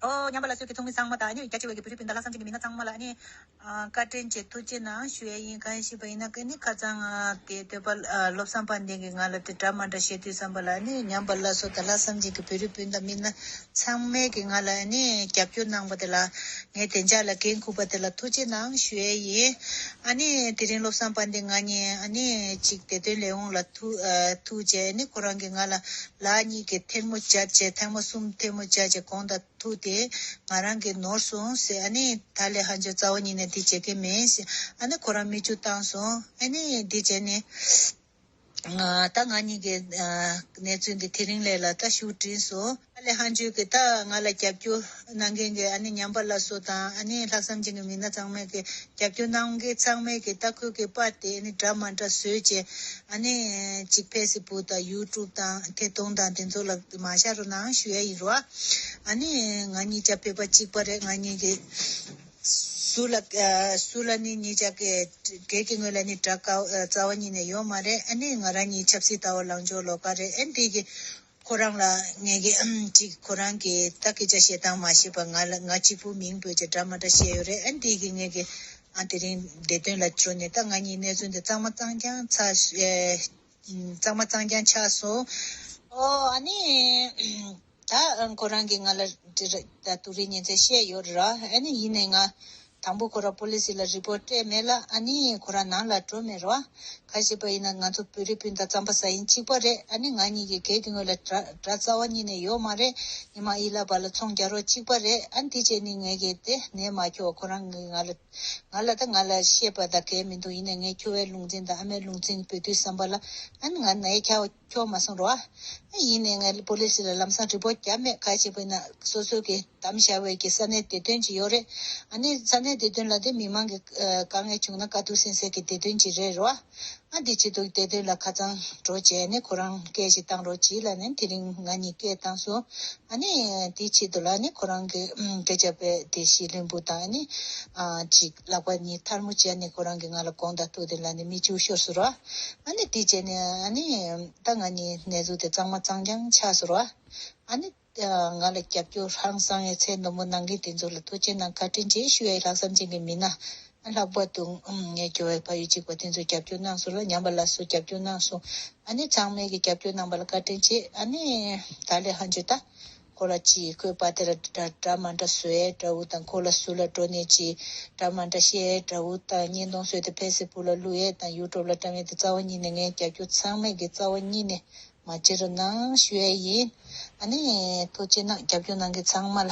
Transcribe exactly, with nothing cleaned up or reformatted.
ཨོ། ཉམས་པ་སླར་གསོའི་གི་ཚོགས་མི་ཚང་མ་དང་ཨ་ནི་རྒྱ་ཆེ་བའི་གི་བོད་རིགས་སྤུན་ཟླ་ལྷག་བསམ་ཅན་གྱི་མི་སྣ་ཚང་མ་ལ་ཨ་ནི་ཨ་བཀའ་དྲིན་ཆེ་ཐུགས་རྗེ་གནང་ཞུ་ཡས་ཡིན། གང་ཞིག་པ་ཡིན་ན་ཨ་ནི་ཁ་སང་ཨ་དེ་སྟོད་པ་ཨ་བློ་བཟང་དཔལ་ལྡན་གྱིས་ང་ལ་དེ་འདྲ་མ་འདྲ་བཤད་དུས་ཙམ་པ་ལ་ཨ་ནི་ཉམས་པ་སླར་གསོ་དང་ལྷག་བསམ་ཅན་གྱི་བོད་རིགས་སྤུན་ཟླ་མི་སྣ་ཚང་མས་གི་ང་ལ་ཨ་ནི་རྒྱབ་སྐྱོར་གནང་པ་དེ་ལ་ངས་བདེ་འཇགས་ལ་འགན་འཁུར་པ་དེ་ལ་ཐུགས་རྗེ་གནང་ཞུ་ཡས་ཡིན། ཨ་ནི་དེ་རིང་བློ་བཟང་དཔལ་ལྡན་ང་གཉིས་ཨ་ནི་གཅིག་བདེ་དོན་ལས་ཁུངས་ལ་ཐུག་ཨ་ཐུག་བྱས་ཨ་ནི་ཁོ་རང་གིས་ང་ལ་ལག་གཉིས་ཀྱི་ཐལ་མོ་སྦྱར་བྱས་ཐལ་མོ་གསུམ་ཐལ་མོ་སྦྱར་བྱས་གོང་དང་ཐུག་སྟེ་ང་རང་གིས་ནོར་སོང་ཟེར། ཨ་ནི་ད་ལས་ཧ་ཅང་རྩ་བ་ཉིད་ནས་འདི་བྱེད་ཀྱི་མེད་ཟེར། ཨ་ནི་ཁོ་རང་མིག་ཆུ་བཏང་སོང་། ཨ་ནི་འདི་བྱས་ནས་ང་ད་ང་གཉིས་ཀྱི་ཨ་གནས་ཚུལ་འདི་དེ་རིང་ལས་ལ་ད་ཤུགས་དྲན་སོང་། ད་ལས་ཧ་ཅང་གི་ད་ང་ལ་རྒྱབ་སྐྱོར་གནང་མཁན་གྱི་ཨ་ནི་ཉམས་པ་སླར་གསོ་དང་ཨ་ནི་ལྷག་བསམ་ཅན་གྱི་མི་སྣ་ཚང་མས་ཀྱི་རྒྱབ་སྐྱོར་གནང་མཁན་ཚང་མས་ཀྱི་ད་ཁོས་ཀྱི་པར་དེ་ཨ་ནི་འདྲ་མ་འདྲ་བཟོས་བྱས་ཨ་ནི་གཅིག་ཕེ་སི་བུག་དང་ཡུ་ཊུབ་དང་ཐད་གཏོང་དང་དེ་ཚོ་ལ་མ་བཞག་རོགས་གནང་ཞུ་ཡ་ཡིན་རོ། ཨ་ནི་ང་གཉིས་ཆ་ཕེབས་པ་གཅིག་པ་རེད། ང་གཉིས་ཀྱི་སུ་ལ་ཨ་སུ་ལ་ནི་གཉིས་ཆ་གི་སྒེར་གྱི་ངོས་ལ་ནི་དགྲ་དཀའ་ཨ་རྩ་བ་ཉིད་ནས་ཡོད་མ་རེད། ཨ་ནི་ང་རང་གཉིས་ཆབ་སྲིད་ལྟ་བ་ལངས་ཕྱོགས་ལོགས་ཀ་རེད། ཨ་འདི་གི་ཁོ་རང་ལ་ངས་ཀྱི་ཨམ་ཅིག་ཁོ་རང་གི་ད་སྐད་ཆ་བཤད་སྟངས་མ་ཤེས་པ་ང་ལ་ང་གཅིག་པུ་མིང་འབོད་ཅེས་འདྲ་མ་འདྲ་བཤད་ཡོད་རེད། ཨ་འདི་གི་ངས་ཀྱི་ཨ་དེ་རིང་བདེ་དོན་ལ་འབྱོར་ནས་ད་ང་གཉིས་གནས་ཚུལ་འདི་གཙང་མ་གཙང་རྐྱང་ཚར་ཨེ་གཙང་མ་གཙང་རྐྱང་ཆགས་སོང་། ཨོ་ཨ་ནི་ད་ཁོ་རང་གིས་ང་ལ་ད་དུ་རིང་ཉིན་མཚན་བཤད་ཡོད་ར། ཨ་ནི་ཡིན་ནའི་ང་དང་པོ་ཁོ་རང་པོ་ལི་སི་ལ་རི་པོར་ཊ་སྤྲད་མེད་ལ། ཨ་ནི་ཁོ་རང་ནང་ལ་འགྲོ་མེད་རོ། ག་ཞིག་པ་ཡིན་ན་ང་ཚོ་བོད་རིགས་སྤུན་ཟླ་རྩམ་པ་ཟ་ཡིན་གཅིག་པ་རེད། ཨ་ནི་ང་གཉིས་ཀྱི་སྒེར་གྱི་ངོས་ལ་དགྲ་དགྲ་རྩ་བ་ཉིད་ནས་ཡོད་མ་རེད། ཉི་མ་ཨི་ལ་བ་ལ་ཚོང་རྒྱག་རོགས་གཅིག་པ་རེད། ཨ་ནི་དེ་བྱས་ནི་ངས་གི་དེ་ནས་མ་ཁྱོ་ཁོ་རང་གིས་ང་ལ་ང་ལ་ད་ང་ལ་བཤད་པ་ད་གལ་མི་འདུག་ཡིན་ནའི་ངས་ཁྱོ་བའི་ལུང་འཛིན་དང་ཨ་མའི་ལུང་འཛིན་འབོད་དུས་ཙམ་པ་ལ་ཨ་ནི་ང་ནའི་ཁྱ་ཁྱོ་མ་སོང་རོ། ཨ་ཡིན་ནའི་ངས་པོ་ལི་སི་ལ་ལམ་སང་རི་པོར་ཊ་བརྒྱབ་མེད། ག་ཞིག་པ་ཡིན་ན་སོ་སོ་གི་དམ་བཞག་པའི་གི་ས་གནས་བདེ་དོན་ཅིག་ཡོད་རེད། ཨ་ནི་ས་གནས་བདེ་དོན་ལ་དེ་མི་མང་གི་ཨ་དཀའ་ངལ་བྱུང་ན་དཀའ་སྡུག་སེམས་སེལ་གི་བདེ་དོན་ཅིག་རེད་རོ། ཨ་འདི་བྱེད་དུས་བདེ་དོན་ལ་ཁ་ཚང་འགྲོ་བྱས་ནས་ཁོ་རང་སྐད་ཅིག་བཏང་རོགས་གྱིས་ལབ་ནས་དེ་རིང་ང་གཉིས་སྐད་བཏང་སོང་། ཨ་ནི་དེའི་ཆེད་དུ་ལ་ནི་ཁོ་རང་གི་སྐད་ཆ་དཔེ་དེ་ཞིག་ལྷུན་པོ་དང་ཨ་ནི་ཨ་ཅིག་ལག་པ་གཉིས་ཐལ་མོ་བྱས་ནས་ཁོ་རང་གིས་ང་ལ་དགོངས་དག་ཐུགས་དེ་ལ་ནི་མིག་ཆུ་ཤོར་སོང་རོ། ཨ་ནི་དེ་བྱས་ནས་ཨ་ནི་ད་ང་གཉིས་གནས་ཚུལ་དེ་གཙང་མ་གཙང་རྐྱང་ཆགས་སོང་རོ། ཨ་ནི། ང་ལ་རྒྱབ་སྐྱོར་ཧང་སང་ཡང་ཚད་མཐོན་པོ་གནང་མཁན་དེ་ཚོ་ལ་ཐུགས་རྗེ་གནང་བཀའ་དྲིན་ཆེ་ཞུ་ཡ་ཡི་ལྷག་བསམ་ཅན་གྱི་མི་སྣ། ལྷག་པར་དུ་ངའི་གྱོད་པའི་ཕ་ཡུལ་གཅིག་པ་དེ་ཚོ་རྒྱབ་སྐྱོར་གནང་སོང་ལ་ཉམས་པ་སླར་གསོ་རྒྱབ་སྐྱོར་གནང་སོང་། ཨ་ནི་ཚང་མས་ཀྱི་རྒྱབ་སྐྱོར་གནང་པ་ལ་བཀའ་དྲིན་ཆེ། ཨ་ནི་ད་ལས་ཧ་འཇུ་ད་ཁོ་ལ་ཅི་ཁོའི་པ་དེ་ལ་འདྲ་འདྲ་མ་འདྲ་བཟོ་ཡས་འདྲ་བོ་དང་ཁོ་ལ་ཟུར་ལ་འགྲོ་ནས་ཅི་འདྲ་མ་འདྲ་བཤད་ཡས་འདྲ་བོ་དང་བརྙན་ཐུང་བཟོས་ཏེ་ཕེ་སི་བུག་ལ་བླུག་ཡས་དང་ཡུ་ཊུབ་ལ་བཀྲམ་ཡས་དེ་རྩ་བ་ཉིད་ནས་ངའི་རྒྱབ་སྐྱོར་ཚང་མས་ཀྱི་རྩ་བ་ཉིད་ནས། མ་བརྗེད་རོགས་གནང་ཞུ་ཡས་ཡིན། ཨ་ནི་ཐུགས་རྗེ་གནང་རྒྱབ་སྐྱོར་གནང་མཁན་ཚང་མ་ལ།